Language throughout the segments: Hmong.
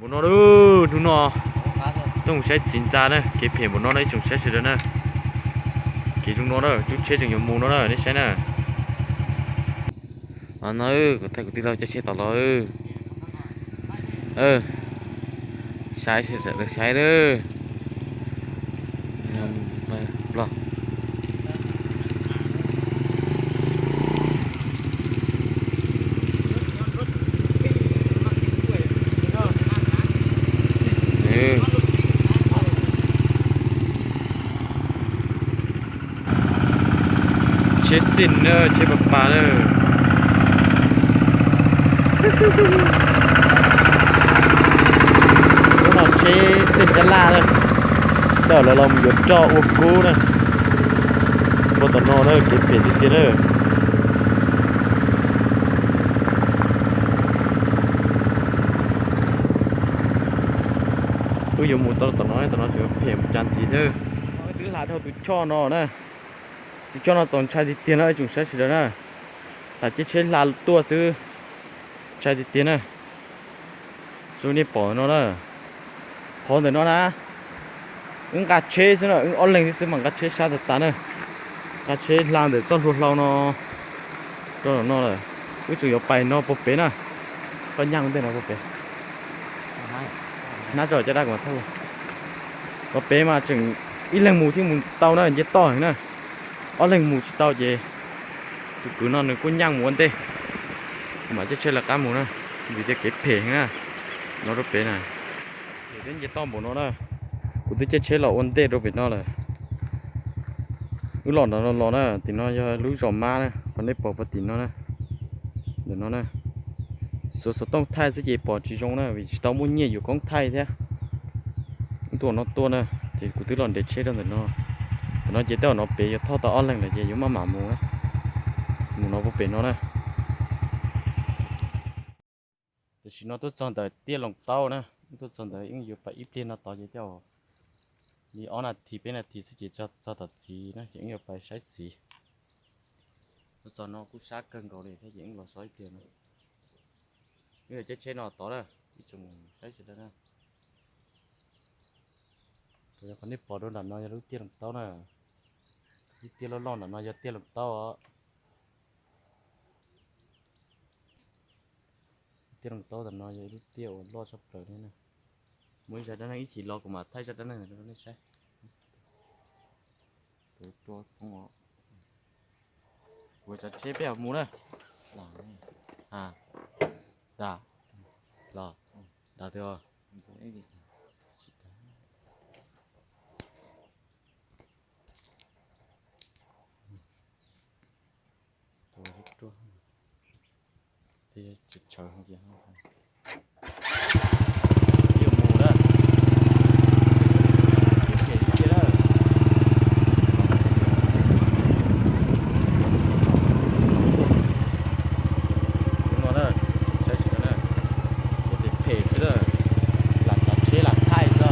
Hnub no lauj, hnub no tuaj mus saib txiv ntxa na, kev phem npaum no na ib tsoom saib sawv daws na. Kev zoo no na, lub tsheb tseem yuav mus no na, nej saib na. No, kuv thaij kuv tij laug caij tsheb tom los. Saib, sawv daws saib na. Tsheb xij na, tsheb pas pas na. Lub no tsheb xij Nyab Laj na. Tej zaum lawv los mus yuav roj ua kub na. Ua tom no na, kev phem tiag tiag na. Wb yuav mus tau tom no, tom no tseem phem mus cas ntxiv thiab. Twb hla dhau tus choj no na. Tus choj no txaus ntshai tiag tiag na, ib tsoom saib sawv daws na. Lam caij tsheb hla tuaj xwb, ntshai tiag tiag na. Zoo nej pom no na, qhov ntawm no na, wb nqa tsheb xwb na, wb ob leeg xwb mas nqa tsheb sab tas tas na. Nqa tsheb hla ntawm txoj hlua hlau no rau no lawm. Wb tseem yuav pais no puag pem na, koj nyaj ntej no puag pem. Hnab tso caj dab kuv mam thauj. Puag pem mas tseem ib leeg mus thiaj mus tau na, nce toj heev na. Ob leeg mus tsis tau ces tus kwv no nws kuj nyaj mus ua ntej, kuv mam caij tsheb lawv qab mus na, vim tias kev phem heev na. No rau pem na, phem thiab nce toj npaum no na. Kuv twb caij tsheb los ua ntej rau pem no lawm. Wb los nram no los na, tim no yog lub zos Mab na, qhov nej pom puag tim no na. Ntawm no na, xuav xov tooj thaij xwb ces pom tsis zoo na, vim tsis tau muaj nyiaj yuav koob thaij thiab. Wb tuaj no tuaj na, ces kuv twb los nres tsheb rau ntawm no. Ntawm no ces tej zaum no pem yuav thauj tau ob leeg lawm ces yuav maj mam mus na. Mus no puag pem no na. Tam sim no tuaj txog ntawm Tiaj Loos Taub na, tuaj txog ntawd yeej yuav pais ib pliag no tod ces tej zaum li ob nas this peb nas this xwb ces txog tom txiv na, ces yeej yuav pais saib txiv. Tuaj txog no kuj sab kawg nkaus li thiab ces yeej los so ib pliag no. Yeej yuav caij tsheb no tod na, ib tsoom saib sawv daws na. Yog qhov nej pom rau nram no yog lub Tiaj Loos Taub na. Ib tiaj loj loj nram no yog Tiaj Loos Taub os. Tiaj Loos Taub tam no yog ib lub tiaj uas loj tshaj plaws li na. Muaj ib zaj dab neeg ib chim los kuv mam thaij zaj dab neeg rau nej saib. Kuv tsav tsheb peb mus na. Dag, los, dag twg os. Tus no na, saib tsis tau na, tus phem xwb na, lam tsav tsheb lam thaij xwb.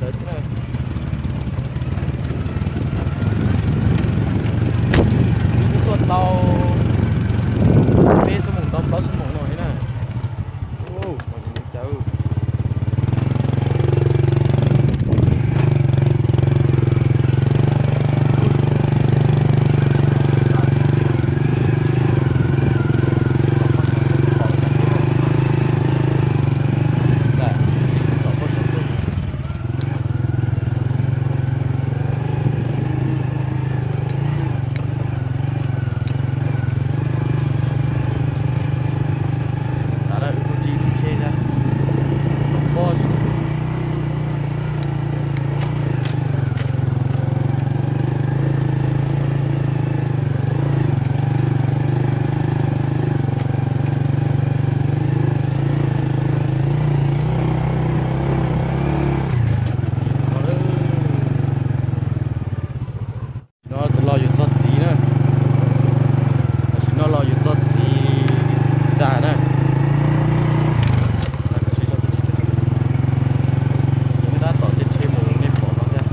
Ntawd xwb na. Wb twb tuaj tau peb xuab moos tau plaub xuab moos no thiab na. Ua, mas li cas. Tam no wb kuj tsim lub tsheb thiab, tsoom poj zoo. No tus los yuav txog txiv na. Tam sim no los yuav txog txiv txaj na. Tab tom caij tsheb mus nej pom no thiab.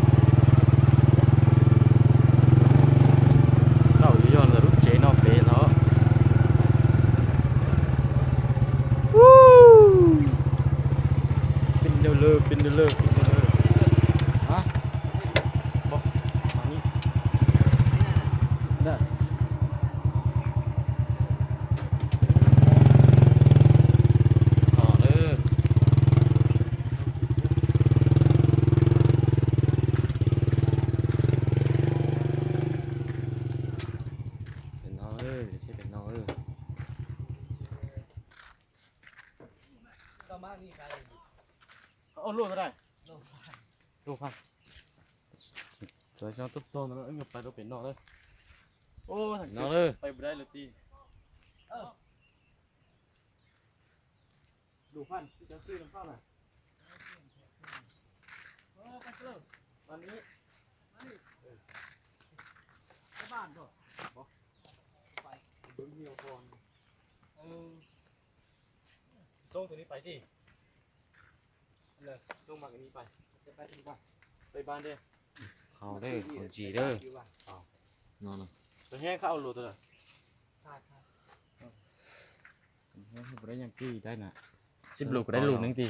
Ntawm yog ntawm lub tsev no pem no. Pin lawm, pin lawm, pin lawm. Pem no, pem no. Luaj, luaj. Txog xyov tuaj txog ntawd wb yuav pais rau pem no lawm. No lawm. Pais pem dab lawm ti. Xoob tus ni pais ti. Xoob mas tus ni pais. Pais ban ti. Qhov ntsis lawm. Tus hev khab ua luaj tus lawm. Sib lus kuv dai lus neeg ti.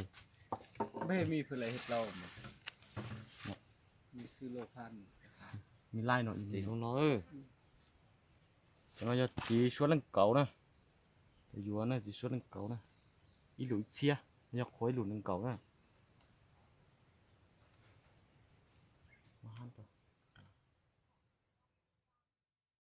Npej me pw lawm hais tau. Me laij no ib ntsis no. Cov no yog txiv suab leej kaum na. Yuav na, txiv suab leej kaum na. Ib lus ib txhiab, yog qhuav ib lus nees nkaum na.